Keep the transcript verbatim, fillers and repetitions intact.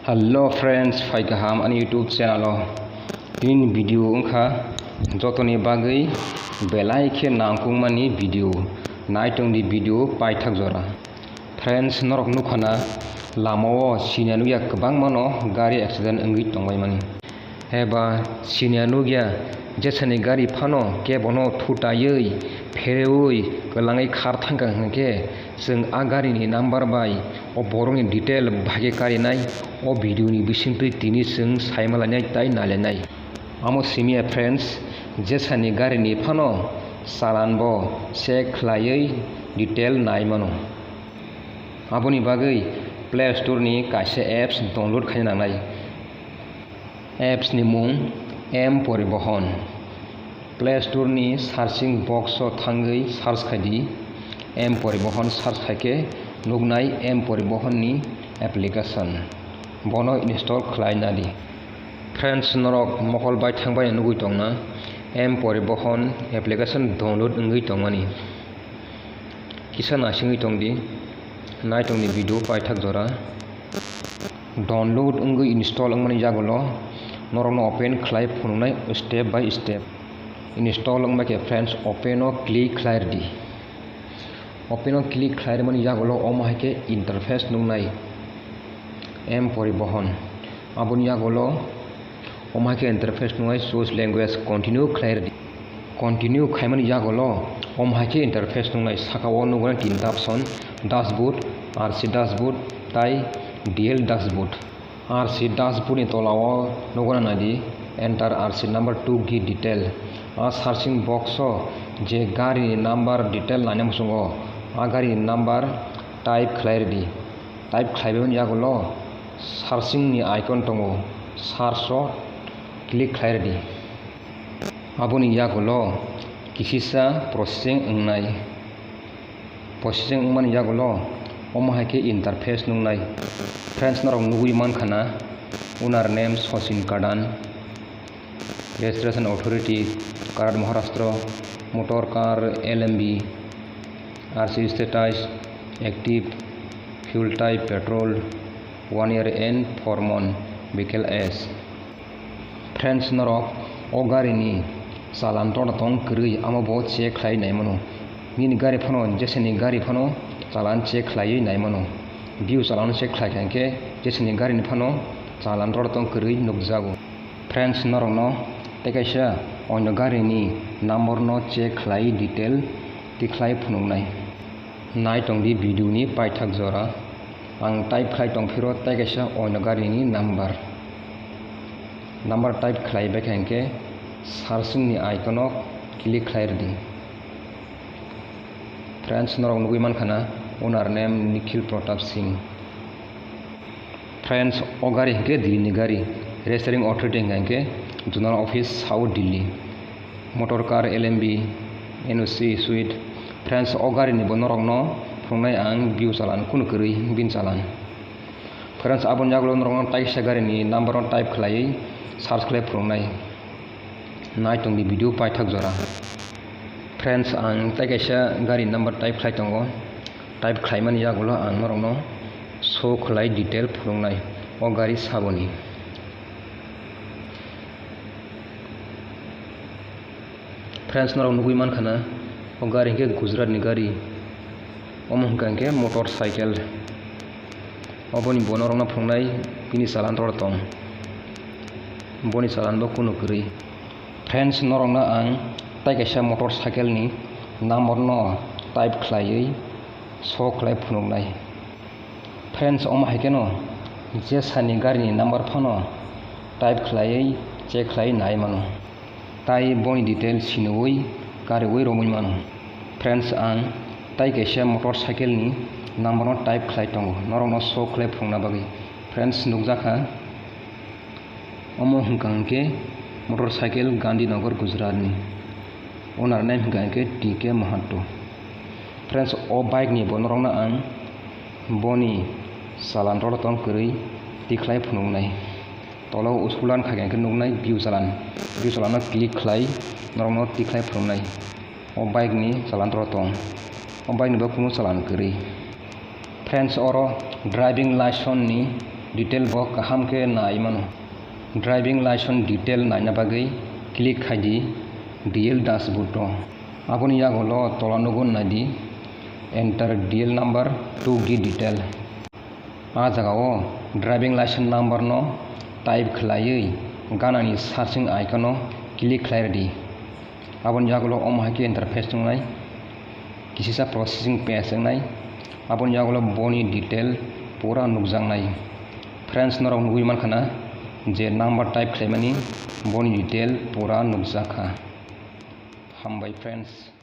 Hello friends, phai kaham ani YouTube channel o. Tini video wngkha jotoni bagwi belai khe nangkukmani video. Naitongdi video paithak jora. Friends, norok nukhana lamao siniya nukya kwbangmano gari accident wngwi tongbaimani. Eba siniya nukya jesani gari phano kebono thutaiwi pherewi kwlangwi khar thangkha hwnkhe chwng a garini number bai o borokni detail bahai khe karinai o video ni bisingtwi tini chwng saimalainai tai nailainai. Amo simiya friends, jesani garini phano chalan bo check khlaiwi detail nai mano. Aboni bagwi Play Store ni kaisa apps download khaina nangnai. Apps ni mung M Poribohon. Play Store ni searching box o thangwi search khai di, M Poribohon search khai khe nuknai M Poribohon ni application. Bono install khlai na di. Friends, norok mokol bai thangbai nugwi tongna M Poribohon application download wngwi tongmani. Kisa naisingwi tong di, nai tong di video paithak jora. Download wngwi install wngmani yagulo norokno open khlai phunuknai step by step. Install wngbai khe friends open o click khlai rwdi. Open o click khlai rwmani yagulo omo hai khe interface nuknai M Poribohon. Aboni yagulo omo hai khe interface nuknai choose language continue khlai rwdi. Continue khaimani yagulo omo hai khe interface nuknai saka o nuknai tinta option dashboard, R C dashboard tai D L dashboard. R C dashboard ni tola o nuknai di enter R C number two gi detail. A searching box o je gari ni number detail naina muchungo a gari ni number type khlai rwdi. Type khlaibaimani yagulo searching ni icon tongo, search o click khlai rwdi. Aboni yagulo kisisa processing wngnai. Processing wngmani yagulo omo hai khe interface nuknai. Friends, norok nugwi mankha na, owner name Sachin Kadan, registration authority Karad Maharashtra, motor car L M B, R C status active, fuel type petrol, one year and four month vehicle age. Friends, norok o garini chalan rok tong kwrwi, amo bo check khlai naimano. Nini gari phano, jeseni gari phano chalan check khlaiwi naimano. View chalan check khlai kha hwnkhe jeseni garini phano chalan rok tong kwrwi nukjago. Friends, norokno tei kaisa onyo garini number no check khlai detail tikhlai phunuknai. Nai tong di video ni paithak jora. Ang type khlai tong phiro tei kaisa onyo garini number. Number type khlai bai kha hwnkhe searching ni icon o click khlai rwdi. Friends, norok nugwi mankha na, owner name Nikhil Pratap Singh. Friends, o gari hwnkhe Delhi ni gari, registering authority hwnkha hwnkhe Zonal Office South Delhi. Motor car L M B, N O C issued. Friends, o gari ni bo norok no phunuknai ang view chalan kunu kwrwi bini chalan. Friends, aboni yagulo norok no tei kaisa gari ni number no type khlaiwi search khlai phunuknai. Nai tong di video paithak jora. Friends, ang tei kaisa gari number type khlai tongo. Type khlaimani yagulo ang norokno show khlai detail phunuknai o gari saboni. Friends, norok nugwi mankha na, o gari hwnkhe Gujarat ni gari. Omo hwnkha hwnkhe motor cycle. Oboni bo norokno phunuknai bini chalan rok tong. Boni chalan bo kunu kwrwi. Friends, norokno ang tei kaisa motor cycle ni number no type khlaiwi show khlai phunuknai. Friends, omo hai kheno jesani gari ni number phano type khlaiwi check khlai nai mano. Tai boni detail siniwi kariwi romwi mano. Friends, ang tai kaisa motor cycle ni number no type khlai tongo, norokno show khlai phunukna bagwi. Friends, nukjakha. Omo hwnkha hwnkhe motorcycle Gandhinagar, Gujarat ni. Owner name hwnkha hwnkhe T K Mahato. Friends, o bike ni bo norokno ang boni chalan rok tong kwrwi tikhlai phunuknai. Tolo uskulan kha hwnkhe nuknai view chalan. View chalan no click khlai norokno tikhlai phunuknai. O bike ni chalan rok tong. O bike ni bo kunu chalan kwrwi. Friends, oro driving license ni Detail bo kaham khe nai mano. Driving license detail naina bagwi click khai di D L dashboard o. Aboni yagulo tola nugo nai di enter D L number to get detail. A jaga o driving license number no type khlaiwi ganani searching icon o click khlai rwdi. Aboni yagulo omo hai khe interface wngnai, kisisa processing page wngnai, aboni yagulo boni detail pura nukjaknai. Friends, norok nugwi mankha na je number type khlaimani boni detail pura nukjakha. Hambai friends.